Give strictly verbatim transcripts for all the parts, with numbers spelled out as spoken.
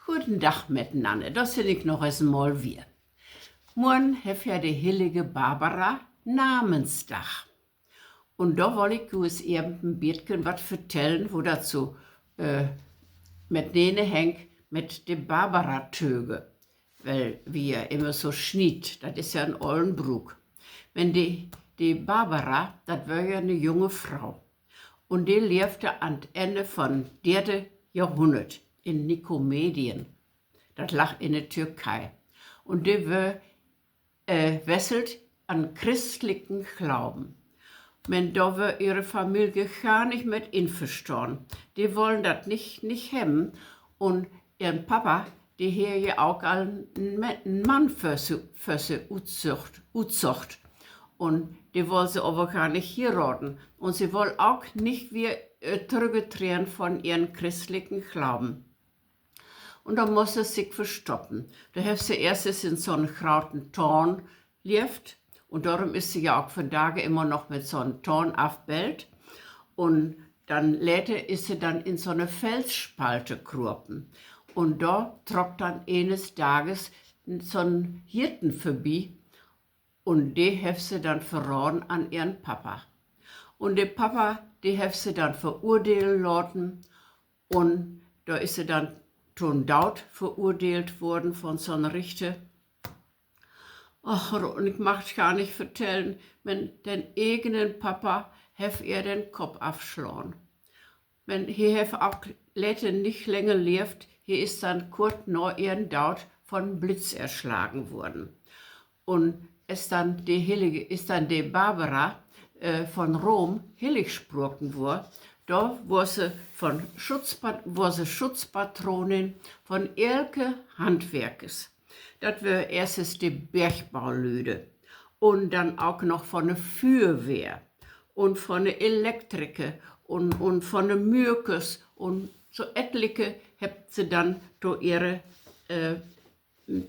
Goden Dag mitnanner, dor sin ik noch es en Mal wier. Morgen hett ja de hillige Barbara Namensdag. Un dor woll ik ju es even en bietken wat vertellen, wo dat so, äh, mitnene hängt mit de Barbaratöge. Well wi ja immer so sniet, dat is ja en ollen Bruuk. Wenn de, de Barbara, dat wör ja 'ne junge Frau. Un de leevde an't Enne von 't derde Johrhunnert in Nikomedien. Dat lag in de Türkei. Un de wör, äh, wesselt an christliken Glauben. Men dor wör ehre Familie gar nich mit inverstahn. De wollen dat nich, nich hebben. Un ehren Papa, de harr ja ok al en, en Ma-, en Mann för se, för se utsöcht, utsocht. Un de woll se aver gar nich hieraden. Un se woll ok nich wier, äh, trüggetreden von ehren christliken Glauben. Un dor muss se sik verstoppen. Dor hett se eerst es in so'n grauten Toorn leevt. Un dorüm is se ja ok vandage immer noch mit so'n Toorn afbildt. Un denn later is se denn in so'ne Felsspalte kropen. Un dor trock denn enes Dages so'n Hirten vörbi. Un de hett se denn verraden an ehren Papa. Un de Papa, de hett se denn verurdelen laten. Un dor is se denn to'n Dood verurdeelt worrn von so'n Richter. Och, un ik mag 't gar nich vertellen, men den egenen Papa hett ehr den Kopp afslahn. Men he hett ok later nich länger leevt, he is denn kort na ehren Dood von Blitz erslagen worrn. Un es denn de hillige, is denn de Barbara, äh, von Rom hillig spraken worrn, dor wor se von Schutzpa-, wor se Schutzpatronin von elke Handwerkers. Dat wör eerstes de Bergbaulüde un denn ok noch von de Füerwehr un von de Elektriker un, un von de Müürkers un so etlike hebbt se denn to ehre, äh,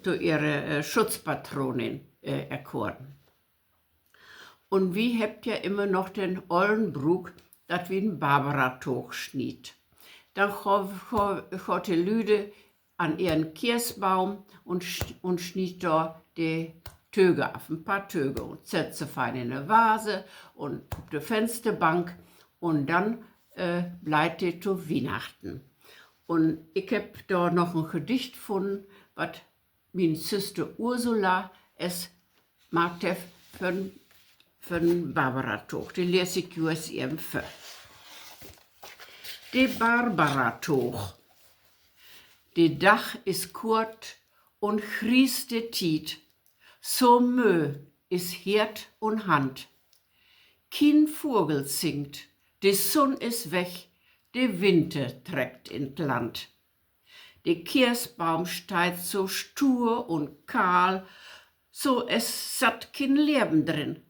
to ehre, äh, Schutzpatronin, äh, erkoren. Un wi hebbt ja immer noch den ollen Bruuk, dat wi en Barbaratoog sniet. Denn go-, go-, gaht de Lüde an ehren Keersbaum un sch-, un sniet dor de Töge af, en paar Töge, un sett se fein in de Vase un op de Fensterbank, un denn, äh, bleit de to Wiehnachten. Un ik hebb dor noch en Gedicht funnen, wat mien Süster Ursula es maakt hett för, för 'n Barbaratoog. De lees ik ju es even vör. De Barbaratoog. De Dag is kort un gries de Tiet, so möö is Hert un Hand. Kien Vogel singt, de Sunn is weg, de Winter treckt in't Land. De Keersbaum steiht so stuur un kahl, so es satt kien Leven drin.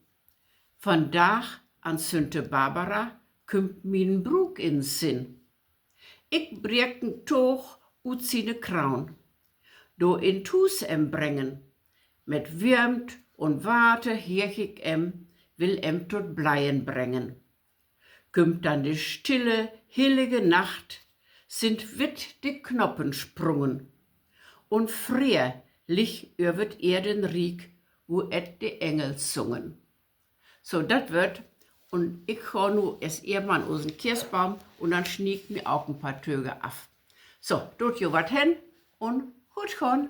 Vandag an Sünte Barbara kümmt mi en Bruuk in Sinn. Ik breek en Toog ut siene Kraun, do in't Huus em brengen. Mit Wärmt un Water heeg ik em, will em to't Bleien brengen. Kümmt dann de stille, hillige Nacht, sind witt de Knoppen sprungen, un Freer liggt över't Erdenriek, wo et de Engel sungen. So, dat wöör 't. Un ik gah nu eerst even an usen Keersbaum un denn snie ik mi ok en paar Töge af. So, doot jo wat hen un goot gahn.